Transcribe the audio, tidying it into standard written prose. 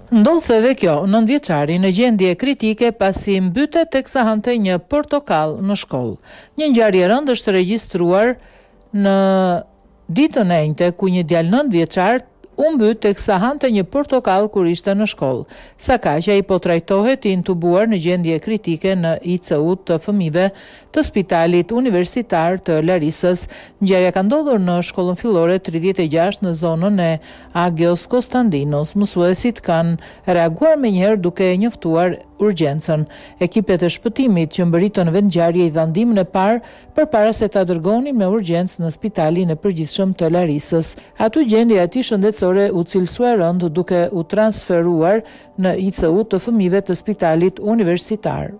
Ndodh edhe kjo, nëntëvjeçari në gjendje kritike pasi mbytet teksa hante një portokall në shkollë. Një ngjarje e rëndë është regjistruar në ditën e enjte ku një djalë nëntëvjeçar u mbyt teksa hante një portokall kur ishte në shkollë. Sakaq ai po trajtohet i intubuar në gjendje kritike në ICU të fëmijëve të Spitalit Universitar të Larisës. Ngjarja ka ndodhur në shkollën fillore 36 në zonën e Agios Kostandinos. Mësuesit kanë reaguar menjëherë duke njoftuar urgjencën. Ekipet e shpëtimit që mbërritën në vendngjarje i dhanë ndihmën e parë përpara se ta dërgonin me urgjencë në Spitalin e Përgjithshëm të Larisës. Aty gjendja e tij shëndetësore u cilësua e rëndë duke u transferuar në ICU të fëmijëve të Spitalit Universitar.